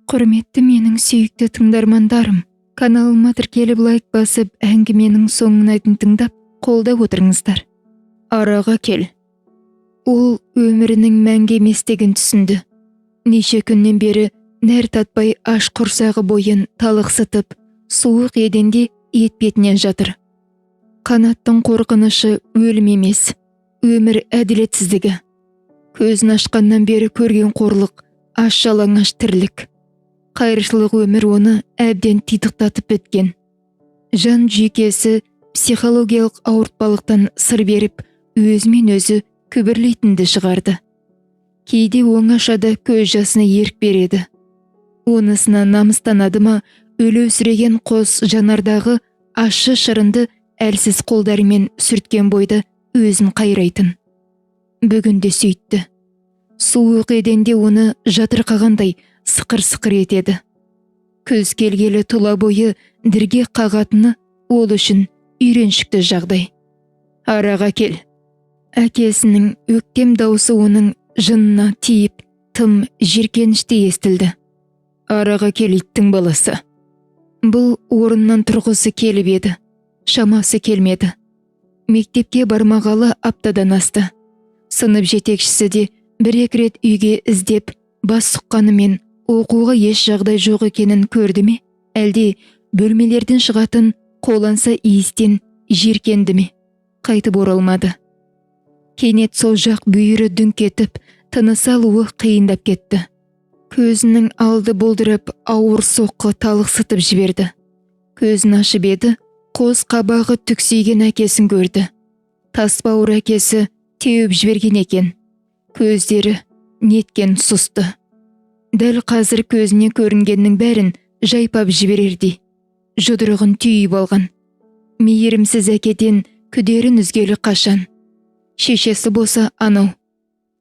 Құрметті менің сүйікті тыңдармандарым, каналыма тіркеліп, лайк басып, әңгіменің соңына дейін тыңдап, қолдап отырыңыздар. Араға кел. Ол өмірінің мәңгі еместігін түсінді. Неше күннен бері нәр татпай аш құрсағы бойын талықсытып, суық еденде етпетінен жатыр. Қанаттың қорқынышы өлім емес, өмір әділетсіздігі. Көзін ашқаннан бері көрген қорлық, аш жалаңаш тірлік. Қайыршылық өмір оны әбден титықтатып біткен. Жан жүйкесі психологиялық ауыртпалықтан сыр беріп, өзімен өзі күбірлейтінді шығарды. Кейде оңашада көз жасына ерік береді. Онысына намыстанады ма, өлеусіреген қос жанардағы ащы шырынды әлсіз қолдарымен сүрткен бойда өзін қайрайтын. Бүгін де сөйтті. Суық еденде оны жатырқағандай сықыр-сықыр етеді. Күз келгелі тұла бойы дірге қағатыны ол үшін үйреншікті жағдай. Араға кел. Әкесінің өктем даусы оның жынына тиіп, тым жиіркенішті естілді. Араға кел, иттің баласы. Бұл орнынан тұрғысы келіп еді, шамасы келмеді. Мектепке бармағалы аптадан асты. Сынып жетекшісі де бір-екі рет үйге іздеп бас сұққанымен, оқуға еш жағдай жоқ екенін көрді ме, әлде бөлмелерден шығатын қолаңса иістен жиіркенді ме, қайтып оралмады. Кенет сол жақ бүйірі дүңк етіп, тыныс алуы қиындап кетті. Көзінің алды болдырып, ауыр соққы талықсытып жіберді. Көзін ашып еді, қос қабағы түксиген әкесін көрді. Тасбауыр әкесі теуіп жіберген екен. Көздері неткен сұсты. Дәл қазір көзіне көрінгеннің бәрін жайпап жіберердей. Жұдырығын түйіп алған. Мейірімсіз әкеден күдерін үзгелі қашан. Шешесі болса анау,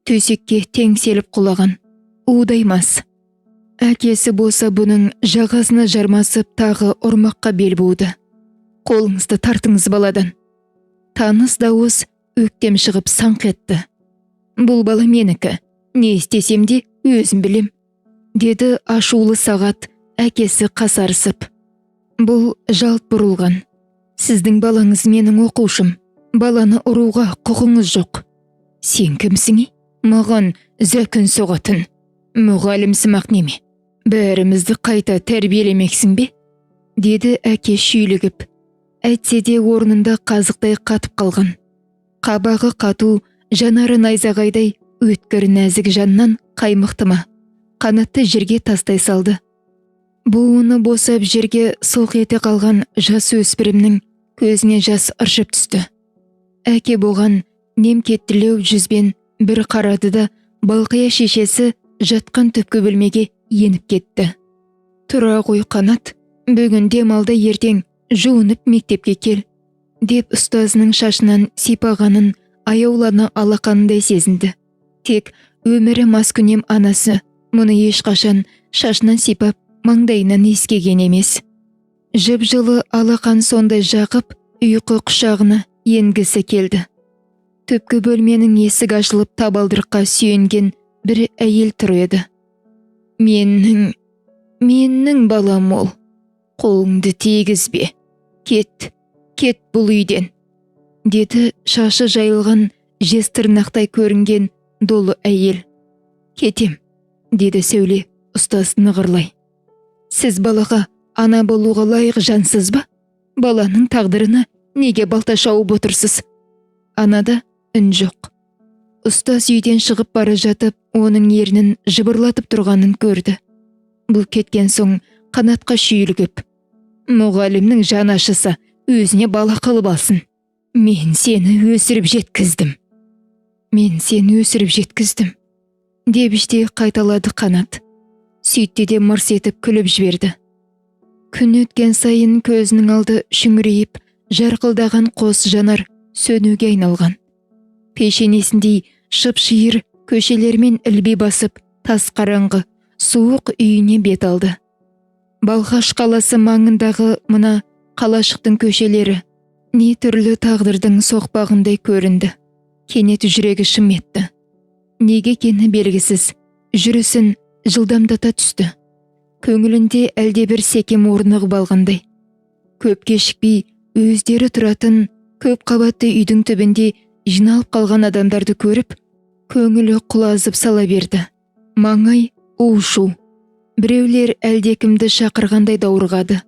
төсекке теңселіп құлаған. Удай мас. Әкесі болса бұның жағасына жармасып, тағы ұрмаққа бел буды. Қолыңызды тартыңыз баладан. Таныс дауыс өктем шығып саңқ етті. Бұл бала менікі. Не істесем де өзім білем, деді ашулы Сағат әкесі қасарысып. Бұл жалт бұрылған. Сіздің балаңыз менің оқушым. Баланы ұруға құқыңыз жоқ. Сен кімсің, ей? Маған зәкін соғатын. Мұғалімсімақ неме? Бәрімізді қайта тәрбиелемексің бе? Деді әке шүйлігіп. Әйтсе де орнында қазықтай қатып қалған. Қабағы қату, жанары найзағайдай өткір нәзік жаннан қаймықты ма? Қанатты жерге тастай салды. Буыны босап, жерге сылқ ете қалған жас өспірімнің көзіне жас ыршып түсті. Әке болған немкеттілеу жүзбен бір қарады да, Балқия шешесі жатқан түпкі бөлмеге еніп кетті. Тұра ғой, Қанат, бүгін демалды, ертең жуынып мектепке кел, деп ұстазының шашынан сипағанын аяулана алақанындай сезінді. Тек өмірі маскүнем анасы мұны ешқашан шашынан сипап, маңдайынан иіскеген емес. Жып-жылы алақан сондай жағып, ұйқы құшағына енгісі келді. Түпкі бөлменің есігі ашылып, табалдырыққа сүйенген бір әйел тұр еді. Менің балам ол. Қолыңды тигізбе. Кет, кет бұл үйден, деді шашы жайылған жез тырнақтай көрінген долы әйел. Кетем, деді Сәуле ұстаз нығырлай. Сіз балаға ана болуға лайық жансыз ба? Баланың тағдырына неге балта шауып отырсыз? Анада үн жоқ. Ұстаз үйден шығып бара жатып, оның ернін жыбырлатып тұрғанын көрді. Бұл кеткен соң Қанатқа шүйлігіп, мұғалімнің жаны ашыса, өзіне бала қылып алсын. Мен сені өсіріп жеткіздім. Мен сені өсіріп жеткіздім, деп іштей қайталады Қанат. Сөйтті де мырс етіп күліп жіберді. Күн өткен сайын көзінің алды шүңірейіп, жарқылдаған қос жанар сөнуге айналған. Пешенесіндей шып-шиыр көшелермен ілби басып, тас қараңғы, суық үйіне бет алды. Балқаш қаласы маңындағы мына қалашықтың көшелері не түрлі тағдырдың соқпағындай көрінді. Кенет жүрегі шым етті. Неге екені белгісіз, жүрісін жылдамдата түсті. Көңілінде әлдебір секем орнығып алғандай. Көп кешікпей өздері тұратын көп қабатты үйдің түбінде жиналып қалған адамдарды көріп, көңілі құлазып сала берді. Маңай у-шу. Біреулер әлдекімді шақырғандай даурығады.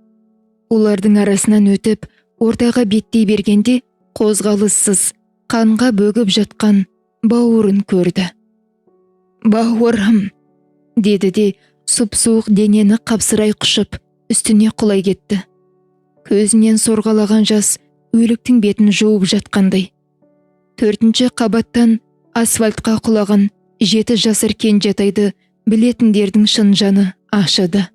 Олардың арасынан өтіп, ортаға беттей бергенде қозғалыссыз, қанға бөгіп жатқан бауырын көрді. «Бауырым!» деді де, сұп-суық денені қапсырай құшып, үстіне құлай кетті. Көзінен сорғалаған жас өліктің бетін жуып жатқандай. 4-ші қабаттан асфальтқа құлаған 7 жасар кенжетайды білетіндердің шын жаны ашыды.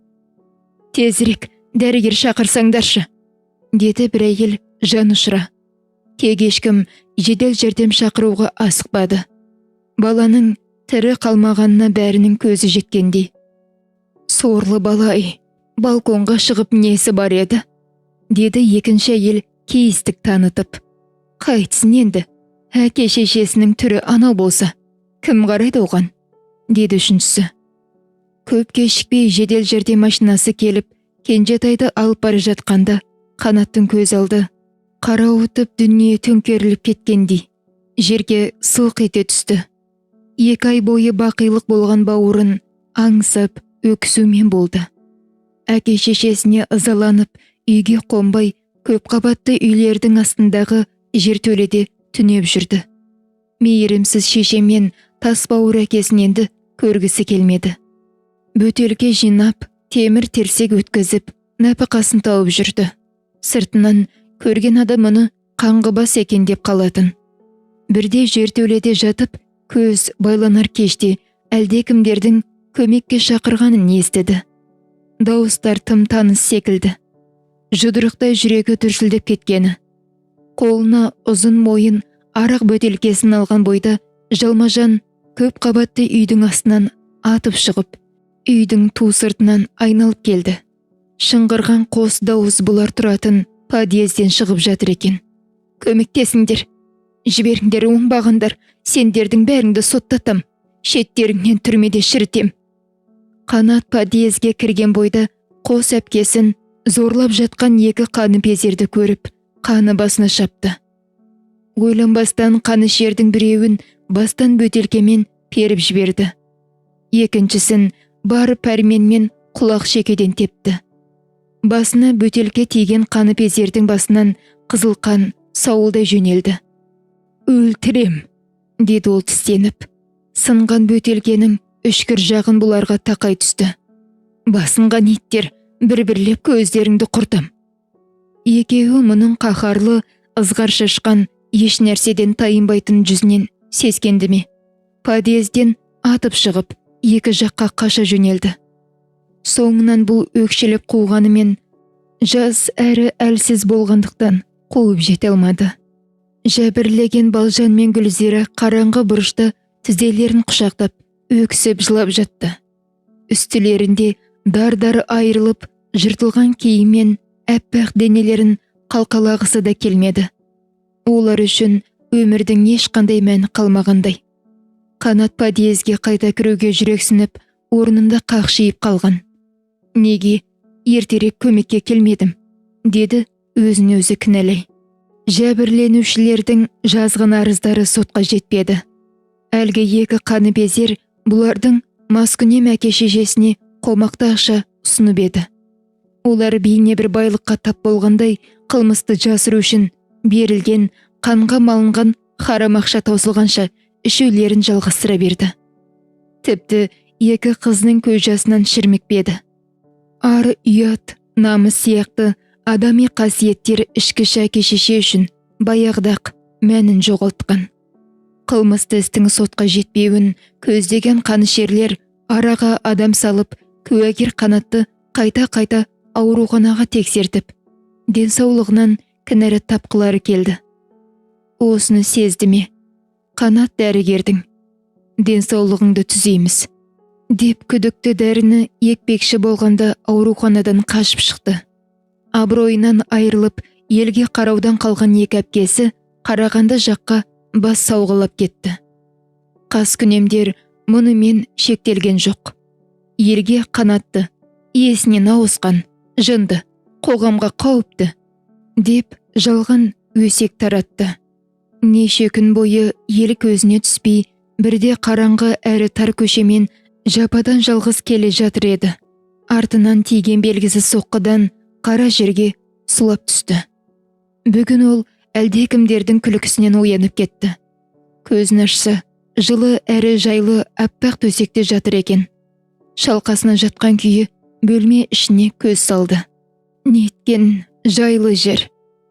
«Тезірек дәрігер шақырсаңдаршы», деді бір әйел жан ұшыра. Тек ешкім жедел жәрдем шақыруға асықпады. Баланың тірі қалмағанына бәрінің көзі жеткендей. «Сорлы бала-ай, балконға шығып несі бар еді?» деді екінші әйел кейістік танытып. «Қайтсін енді, әке шешесінің түрі анау болса, кім қарайды оған?» деді үшіншісі. Көп кешікпей жедел жәрдем машинасы келіп, кенжетайды алып бара жатқанда Қанаттың көз алды қарауытып дүние төңкеріліп кеткендей, жерге сылқ ете түсті. 2 ай бойы бақилық болған бауырын аңсап өксумен болды. Әке шешесіне ызаланып, үйге қонбай, көп қабатты үйлердің астындағы жертөледе түнеп жүрді. Мейірімсіз шешемен тас бауыр әкесін енді көргісі келмеді. Бөтелке жинап, темір терсек өткізіп, нәпақасын тауып жүрді. Сыртынан көрген адам мұны қаңғыбас екен деп қалатын. Бірде жертөледе жатып, көз байланар кеште әлдекімдердің көмекке шақырғанын естіді. Дауыстар тым таныс секілді. Жұдырықтай жүрегі дүрсілдеп кеткені. Қолына ұзын мойын арақ бөтелкесін алған бойда жалмажан көп қабатты үйдің астынан атып шығып, үйдің ту сыртынан айналып келді. Шыңғырған қос дауыс бұлар тұратын подъезден шығып жатыр екен. «Көмектесіңдер, жіберіңдер оңбағандар, сендердің бәріңді соттатам, шеттеріңнен түрмеде шірітем». Қанат подъезге кірген бойда қос әпкесін зорлап жатқан 2 қаныпезерді көріп, қаны басына шапты. Ойланбастан қанішердің біреуін бастан бөтелкемен періп жіберді. Екіншісін бар пәрменмен құлақ шекеден тепті. Басына бөтелке тиген қаныпезердің басынан қызыл қан сауылдай жөнелді. «Өлтірем», деді ол тістеніп. Сынған бөтелкенің үшкір жағын бұларға тақай түсті. «Басынған иттер, бір-бірлеп көздеріңді құртам». Екеуі мұның қаһарлы, ызғар шашқан, еш нәрседен тайынбайтын жүзінен сескенді ме? Подъезден атып шығып, 2 жаққа қаша жөнелді. Соңынан бұл өкшелеп қуғанымен жас әрі әлсіз болғандықтан қуып жете алмады. Жәбірлеген Балжан мен Гүлзира қараңғы бұрышта тізелерін құшақтап, өксіп жылап жатты. Үстілерінде дар-дар айырылып, жыртылған киіммен әппақ денелерін қалқалағысы да келмеді. Олар үшін өмірдің ешқандай мәні қалмағандай. Қанат подъезге қайта кіруге жүрексініп, орнында қақшиып қалған. «Неге ертерек көмекке келмедім?» деді өзін өзі кінәлай. Жәбірленушілердің жазған арыздары сотқа жетпеді. Әлгі 2 қаныпезер бұлардың маскүнем әке шешесіне қомақты ақша ұсынып еді. Олар бейне бір байлыққа тап болғандай қылмысты жасыру үшін берілген қанға малынған харам ақша таусылғанша ішулерін жалғастыра берді. Тіпті 2 қызының көз жасынан шірмікпеді. Ар, ұят, намыс сияқты адами қасиеттер ішкіші әке шеше үшін баяғыда-ақ мәнін жоғалтқан. Қылмысты істің сотқа жетпеуін көздеген қанішерлер араға адам салып, куәгер Қанатты қайта-қайта ауруханаға тексертіп, денсаулығынан кінәрат тапқылары келді. Осыны сезді ме? Қанат дәрігердің «Денсаулығыңды түзейміз» деп күдікті дәріні екпекші болғанда ауруханадан қашып шықты. Абыройынан айырылып, елге қараудан қалған 2 әпкесі Қарағанды жаққа бас сауғалап кетті. Қаскүнемдер мұнымен шектелген жоқ. Елге Қанатты Есінен ауысқан, жынды, қоғамға қауіпті деп жалған өсек таратты. Неше күн бойы ел көзіне түспей, бірде қараңғы әрі тар көшемен жападан жалғыз келе жатыр еді. Артынан тиген белгісіз соққыдан қара жерге сұлап түсті. Бүгін ол әлдекімдердің күлкісінен оянып кетті. Көзін ашса, жылы әрі жайлы аппақ төсекте жатыр екен. Шалқасына жатқан күйі бөлме ішіне көз салды. Неткен жайлы жер,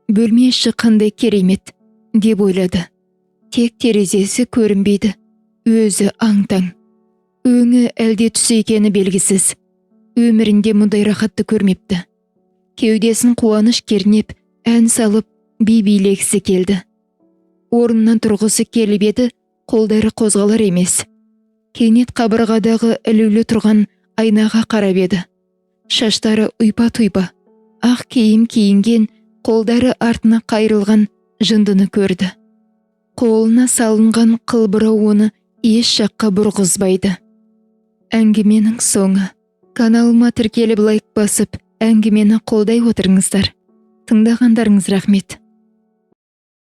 бөлме іші қандай керемет, деп ойлады. Тек терезесі көрінбейді, өзі аң-таң. Өңі әлде түсі екені белгісіз. Өмірінде мұндай рахатты көрмепті. Кеудесін қуаныш кернеп, ән салып, би билегісі келді. Орнынан тұрғысы келіп еді, қолдары қозғалар емес. Кенет қабырғадағы ілулі тұрған айнаға қарап еді. Шаштары ұйпа-тұйпа, ақ киім киінген, қолдары артына қайырылған жындыны көрді. Қолына салынған қыл бұрау оны еш жаққа бұрғызбайды. Әңгіменің соңы. Каналыма тіркеліп, лайк басып, әңгімені қолдай отырыңыздар. Тыңдағандарыңыз рахмет.